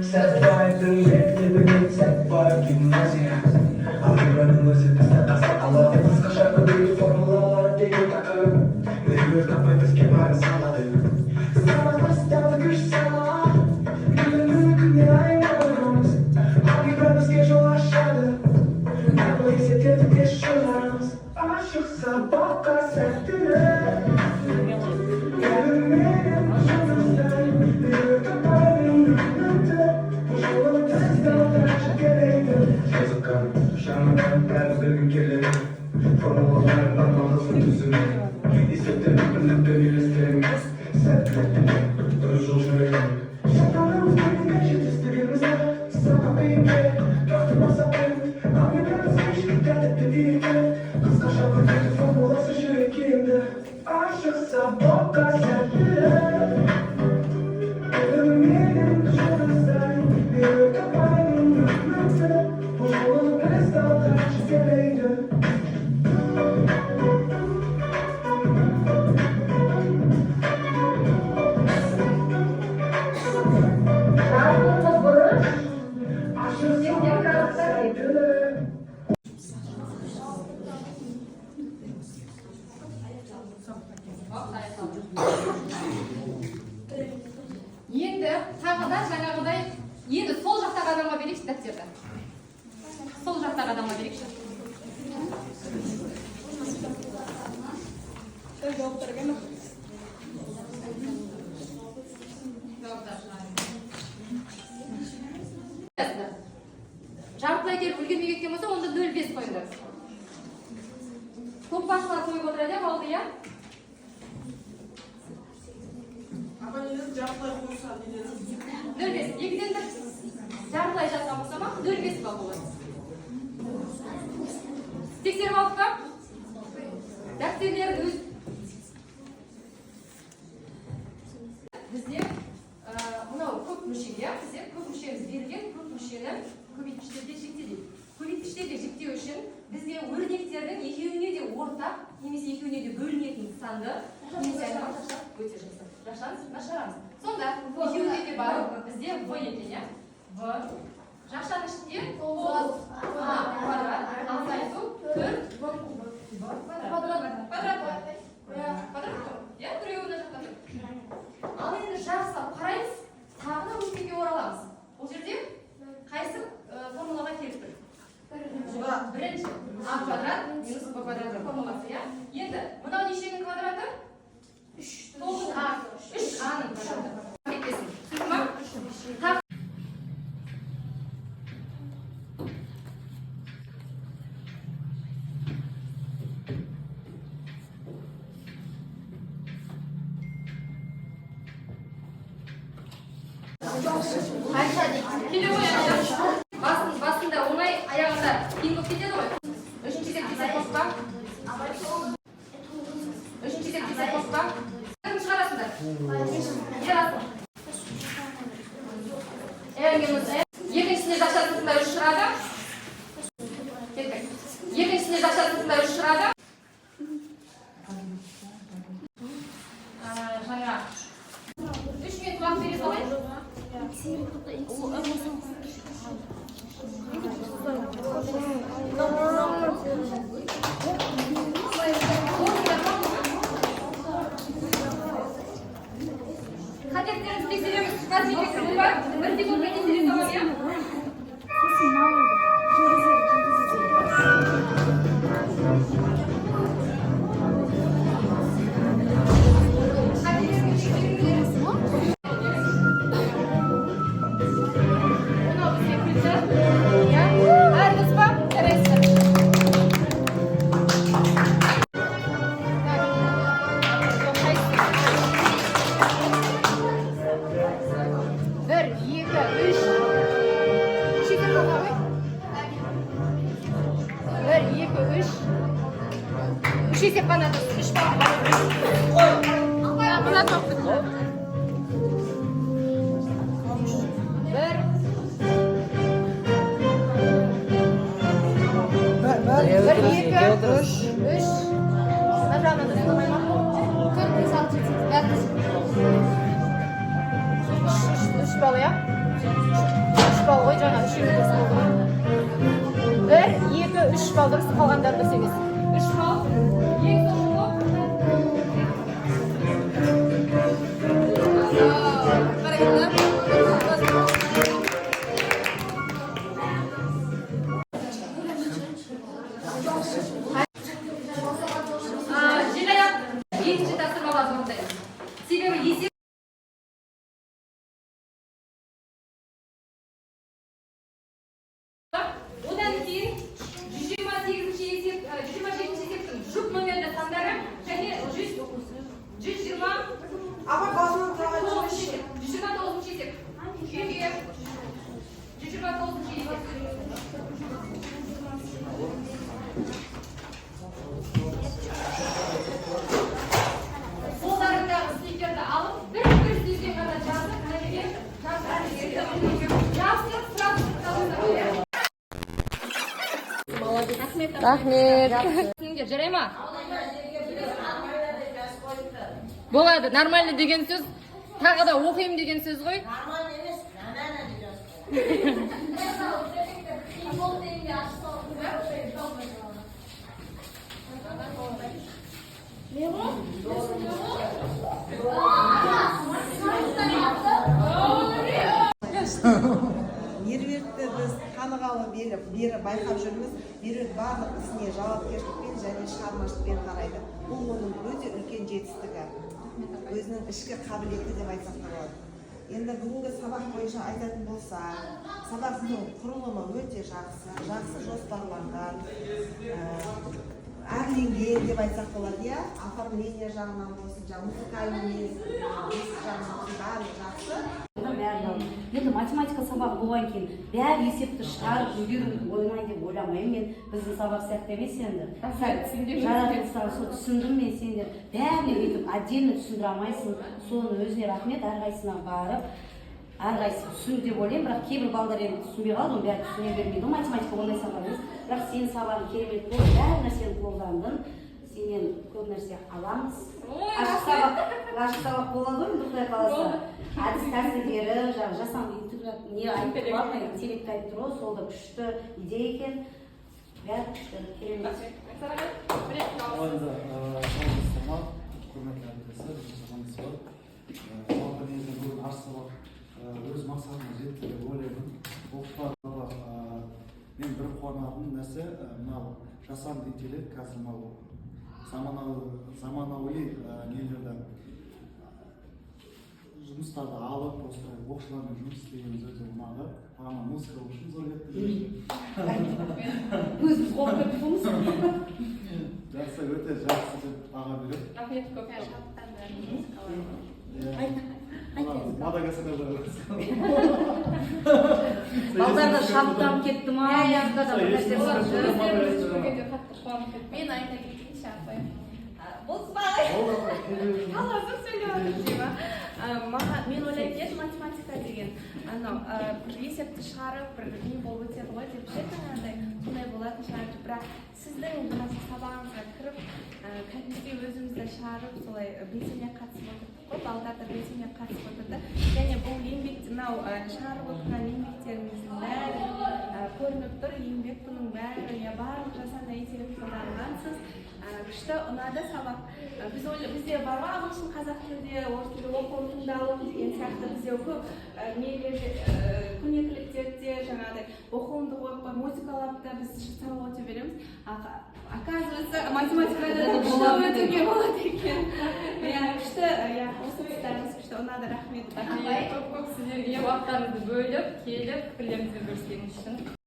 Сәтбаевтың мектебінен, Сәтбаев гимназиясы. Алгебраның өзі бізді қазақ алады. Қысқаша көбейту формулалары деген тақырып. Біреулер таппай бізге барын салады. Сабақ басталды, күш сала. Білімді күнге айналамыз. Алгебра бізге жол ашады. Табыл есептерді тез шығарамыз. Ашық сабаққа сәттілік. Білімменен жұлдыздай, біреу таппайды үмітті. Бұл жолы тест алдашы келеді. Жазыққан жаңадан бәрін білгім келеді. Формулаларынан мағызын түсінемін. Есептерді бірлікті үйлестіреміз. Сәттілік дұрыс жол жүремін. Шаттанамыз бүгінгі жетістігімізді. Сабақ қиын керек, тұрақты мақсатпен. Алгебра бізге тәртіпті үйретеді. Қысқаша көбейту формуласы жүрекке енді. Ашық сабаққа сәттілік. Білімменен жұлдыздай, біреу таппайды үмітті. Бұл жолы тест алғаш келеді. Жартылы бұрыш. Ашық сабаққа сәттілік. Оп, аяқталды. Енді тағы да жаңағыдай, енді сол жақтағы адамға берейікші дәптерді. Сол жақтағы адамға берейікші. Жауаптар шығарыңыз. Жартылай келіп үлгермей кеткен болса, онда 0,5 қойыңдар. Топ басшылар қойып отырады, иә, балды, иә? Апа, не дедіңіз, жартылай қойса не дедіңіз? 0,5. Екіден бір жартылай жазған болса ма, 0,5 балл болады. Тексеріп алдық па? Дәптерлерін өз бізде мынау көп мүше, иә, бізде көп мүшеміз берілген, көп мүшені көбейткіштерге жікте дейді. Көбейткіштерге жіктеу үшін бізде өрнектердің екеуіне де ортақ немесе екеуіне де бөлінетін санды немесе айнымалы жақша өте жақсы. Жақшаны сыртына шығарамыз. Сонда екеуінде де бар бізде в екен, иә? В жақшаның ішінде 9 а квадрат азайту 4 в квадрат. Квадрат қой. Квадрат қой. Иә, біреуі мына жақта тұр. Ал енді жақсылап қараймыз, тағы да өткенге ораламыз. Бұл жерде қайсы формулаға келіп тұр? Бірінші а квадрат минус б квадрат формуласы, иә? Енді мынау нешенің квадраты? 9 а, 3 а-ның квадраты. Кетпесін. Түсінді ма? Тағы келе ғой ана. Басында оңай, аяғында қиын болып кетеді ғой. Үшінші есеп десе қоспа. Үшінші есеп десе қоспа. Кім шығарасыңдар? Ерасыл. М минус М. Екіншісінде жақша сыртында үш шығады. Кеттік. Екіншісінде жақша сыртында үш шығады. Жаңа. 3 минут уақыт бере салайын. Қателіктеріңізді тексереміз. Қазір тексеру бар. Бір секундқа тексере саламын, иә? Қателеріңізді тексеріңіздер. Мынау бізге күлді. Иә? Бәрі дұрыс па? Жарайсыздар. Так. Қайсысы? Бір, екі, үш. Үш есеп қалған ғой? Бір, екі, үш. Үш есеп қана дұрыс. Үш балл. Мына тоқ бітті. Бір. Бір, екі, үш. Үш. Мына жағынан дұрыс болмай ма? Төрт, бес, алты, жеті, сегіз, бәрі дұрыс. Үш, үш, үш балл, иә? 3 балл ғой, жаңа үшеуі дұрыс болды ғой. Бір, екі, 3 балл дұрыс, қалғандары дұрыс емес. 3 балл. Ең соңғы топ. Қараңыздар. Желаяқ, екінші тапсырмаға орындаймыз. Себебі есеп одан кейін 128-ші есеп, 127-ші есептің жұп номерлі сандары және 100 120 Апа, басынан тағы тоғызыншы есеп, 129-шы есеп. Үйге 129-шы есеп. Қолдарыңдағы стикерді алып, бір бір сөзден ғана жазып, мына жерге жазып, жабыстырып, сразу алыңыздар. Рахмет. Түсініңдер, жарай ма? Болады, нормально деген сөз, тағы да оқимын деген сөз ғой. Нормально емес, нормально деп жазып. Меруертті біз танығалы бері байқап жүрміз. Меруерт барлық ісіне жауапкершілікпен және шығармашылықпен қарайды. Бұл оның өте үлкен жетістігі, өзінің ішкі қабілеті деп айтсақ та болады. Енді бүгінгі сабақ бойынша айтатын болсақ, сабақтың құрылымы өте жақсы, жақсы жоспарланған, әрленген деп айтсақ болады, иә. Оформление жағынан болсын, жаңағы музыкальный несі жағынан болсын, барлығы жақсы. Бәрін алдым. Енді математика сабағы болған кейін бәрі есепті шығарып үлгеру оңай деп ойламаймын мен. Біздің сабақ сияқты емес енді. Жаратылыстан сол түсіндім мен. Сендер бәріне өйтіп отдельно түсіндіре алмайсың. Соның өзіне рахмет. Әрқайсысына барып, әрқайсысы түсінді деп ойлаймын. Бірақ кейбір балдар енді түсінбей қалды, оның бәрі түсіне бермейді ғой, математика ондай сабақ емес. Бірақ сенің сабағың керемет болды, бәр нәрсені қолдандың, сенен көп нәрсе аламыз. Ой, Ашық сабақ, ашық сабақ болады ғой енді, құдай қаласа. Әдіс тәсілдері, жаңағы жасанды интеллект не айтып тұр ғой, интеллект айтып тұр ғой, сол да күшті идея екен. Бәрі күшті, керемет. Енді саламатсыздар ма, құрметті әріптестер, амансыз ба? Жалпы негізі бүгін ашық сабақ өз мақсатына жетті деп ойлаймын. Оқушыларға мен бір қуанатын нәрсе, мынау жасанды интеллект қазір мынау заманауи нелерді, жұмыстарды алып, осылай оқушылармен жұмыс істегеніміз өте ұнады. Бағана музыка үшін зор кетті. Өзіміз қорқып кетіппіз. Жақсы, өте жақсы деп баға беремін. Рахмет көп көп. Иә. Мадагаскарда. Балдар да шабыттанып кетті ма, музыкада бір нәрсе Олар болды. өздеріміз көргенде қатты қуанып кеттік. Мен айта кетейінші, апай. Болсын ба? Таласып сөйлеп жатыр дей ма? Маған, мен ойлайтын едім, математика деген анау бір есепті шығарып, бір не болып өтеді ғой деп ше, жаңағыдай сондай болатын шығар деп. Бірақ сіздің мына сабағыңызға кіріп, кәдімгідей өзімізді шығарып, солай белсене қатысып отырдық қой, балдар да белсене қатысып отырды. Және бұл еңбек, мынау шығарып отырған еңбектеріңіздің бәрі көрініп тұр, еңбек бұның бәрі, иә, барлық жасанды интеллект қолданғансыз. Күшті ұнады сабақ. Бізде бар ғой, ағылшын, қазақ тілінде, орыс тілінде оқуым, тыңдалым деген сияқты. Бізде көп нелерде, көрнекіліктерде жаңағыдай оқуымды қойып қойып, музыкалап та біз сабақ өте береміз. Оказывается, математикада да күшті өтуге болады екен, иә. Күшті, иә, осы тұстарыңыз күшті ұнады, рахмет. Рахмет көп көп сіздерге, уақыттарыңызды бөліп, келіп, пікірлеріңізбен бөліскеніңіз үшін.